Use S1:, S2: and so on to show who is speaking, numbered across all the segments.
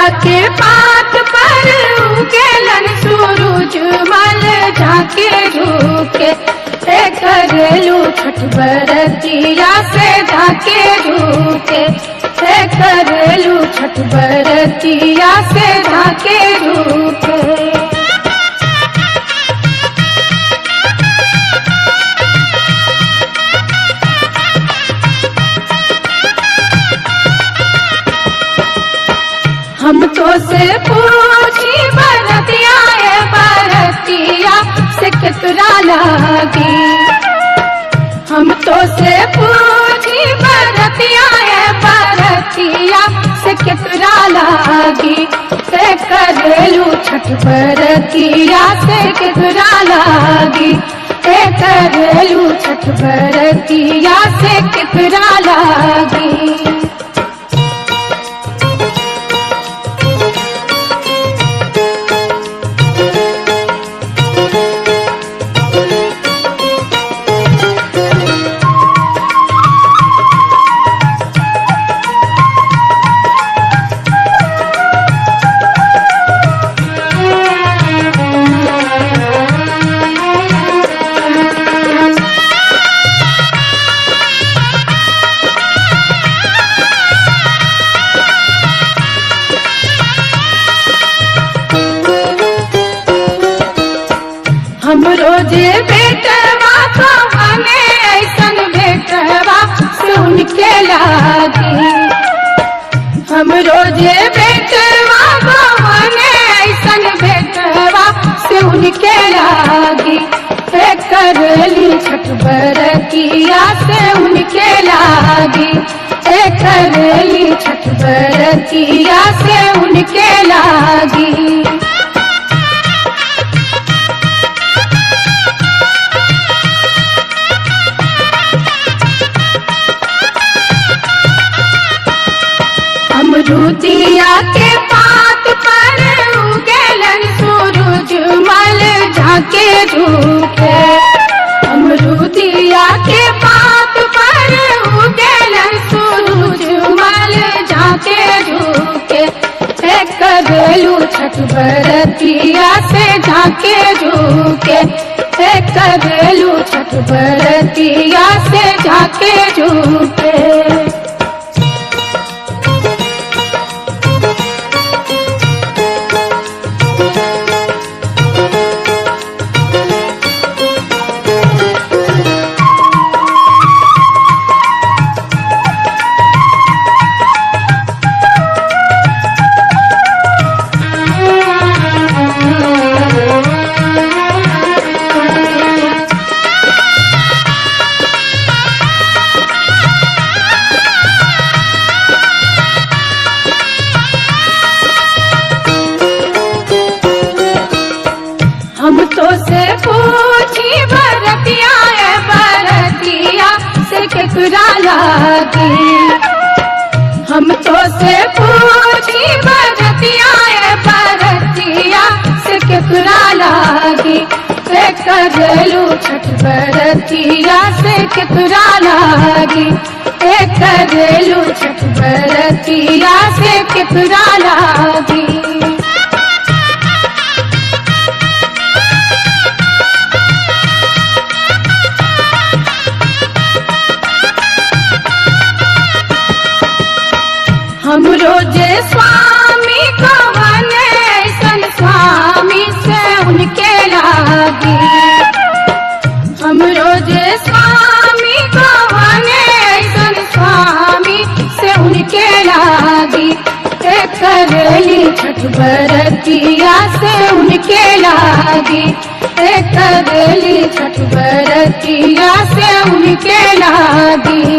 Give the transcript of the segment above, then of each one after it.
S1: अमरुदिया के पात पर उगेलन सूरज मल झाके झुके, हे करेलू छठ बरतिया से झाके झुके, हे करेलू छठ बरतिया से झाके झुके। हम तो से पूछी बरतिया ए बरतिया से केकरा लागी, हम तो से पूछी बरतिया ए बरतिया से केकरा लागी, से करेलू छठ बरतिया से केकरा लागी, से करेलू छठ बरतिया से केकरा लागी। हम रोजे बेटवा तो हमें ऐसन बेटवा सुन के लागी, हम रोजे बेटवा तो हमें ऐसन बेटवा सुन के लागी, से करली छठ बरतिया से उनके लागी, से करली छठ बरतिया से उनके लागी। अमरुदिया के पात पर उगेलन सूरज मल झाके झुके, अमरुदिया के पात पर उगेलन सूरज मल झाके झुके, हे करेलू छठ बरतिया से झाके झुके, हे करेलू छठ बरतिया से झाके झुके। हम तो से पूछी बरतिया ए बरतिया से केकरा लागी, हम तो से पूछी बरतिया ए बरतिया से केकरा लागी, से करेलू छठ बरतिया से केकरा लागी, से करेलू छठ बरतिया से केकरा लागी। हम रोजे स्वामी कवन ऐसन स्वामी से उनके लागी, हम रोजे स्वामी कवन ऐसन स्वामी से उनके लागी, हे करेली छठ बरतिया से उनके लागी, हे करेली छठ बरतिया से उनके लागी।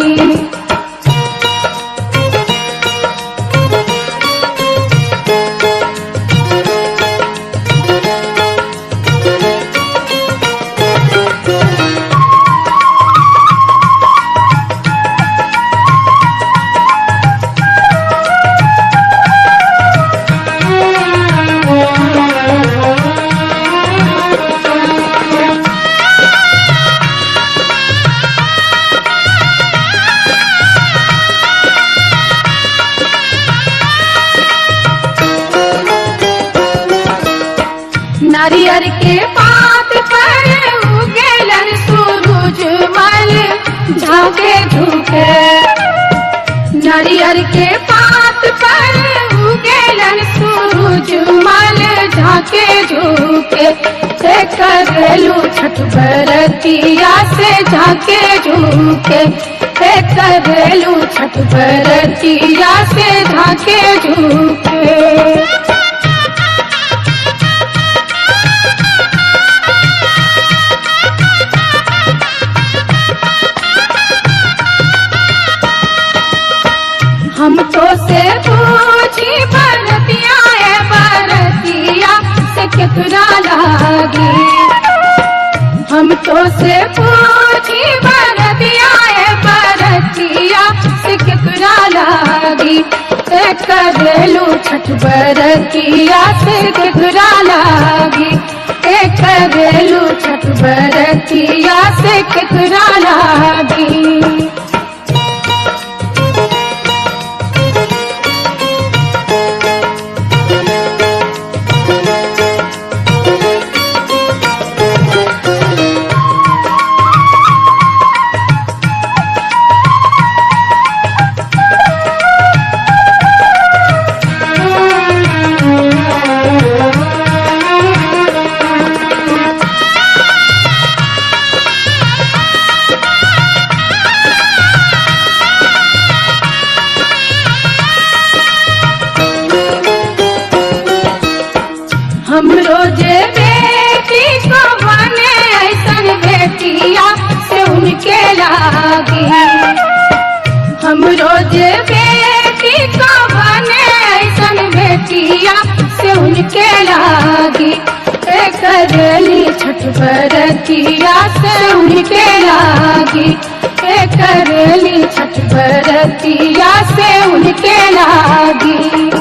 S1: नारियर के पात पर उगेलन सूरज मल झाके झुके। नारियर के पात पर उगेलन सूरज मल झाके झुके। से करेलू छठ बरतिया से झाके झुके। से करेलू छठ बरतिया से झाके झुके। हम तो से पूछी बरतिया ए बरतिया से केकरा लागी। हम तो से पूछी बरतिया ए बरतिया से केकरा लागी। से करेलू छठ बरतिया से केकरा लागी। से करेलू छठ बरतिया से केकरा लागी। हम रोजे बेटी को बने ऐसन बेटिया से उनके लागी। हम रोजे बेटी को बने ऐसन बेटिया से उनके लागी। से करेली छठ बरतिया से उनके लागी। से करेली छठ बरतिया से उनके लागी।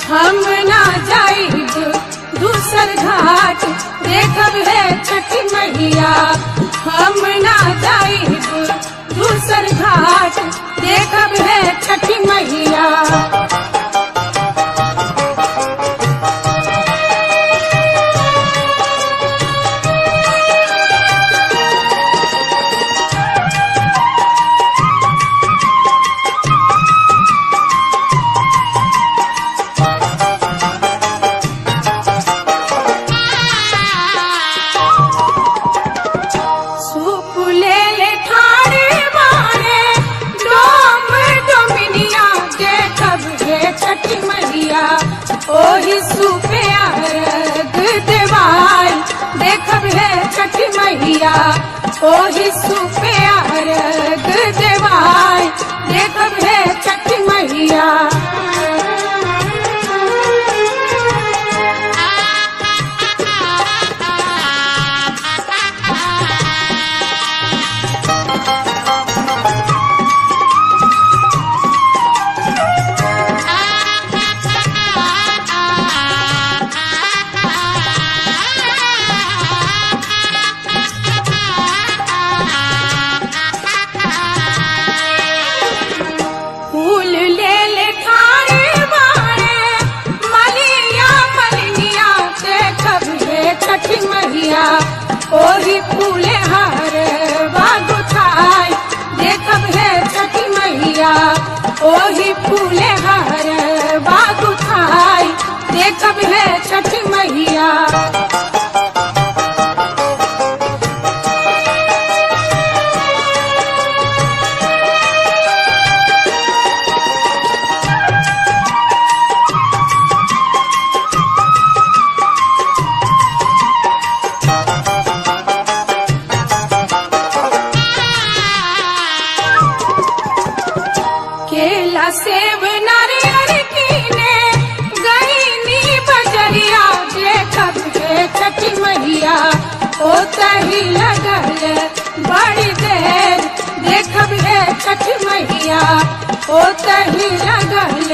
S1: हम ना जाइब दूसर घाट देखब है छठ मैया। हम ना जाइब दूसर घाट देखब है छठ मैया। ओही सूपे अर्घ देवाई देखब है छठ मैया। ओही सूपे अर्घ देवाई देखब है छठ मैया। ओतही लगल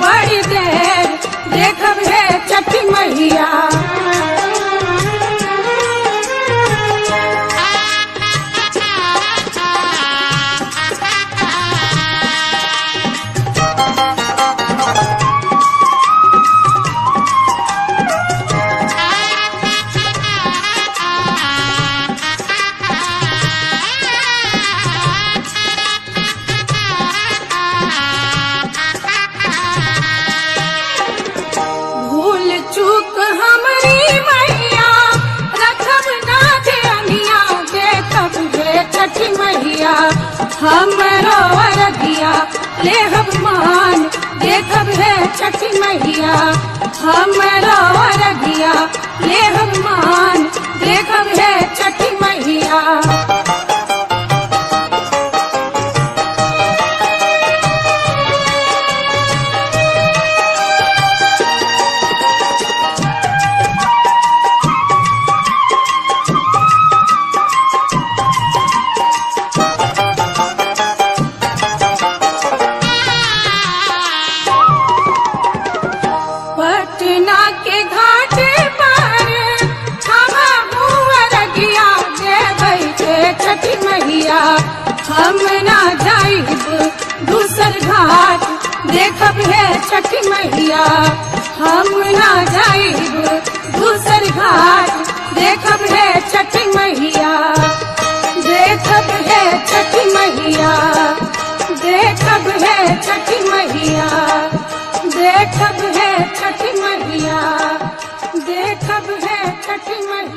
S1: बड़ी देर देखब हे छठी मैया। भूल चूक हमरी मैया रखब ना ध्यानिया देखब हे छठी मैया हमरो अरगिया लेहब मान देखब हे छठी मैया हमरो अरगिया लेहब मान देखब हे छठी मैया। पटना के घाट पर हम अरगिया देबै के छठी मैया हम ना जाइब दूसर घाट देखब हे छठी मैया हम ना जाइब दूसर घाट देखब हे छठी मैया देखब हे छठी मैया देखब हे छठी मैया देखब है छठी मैया देखब है छठी मैया।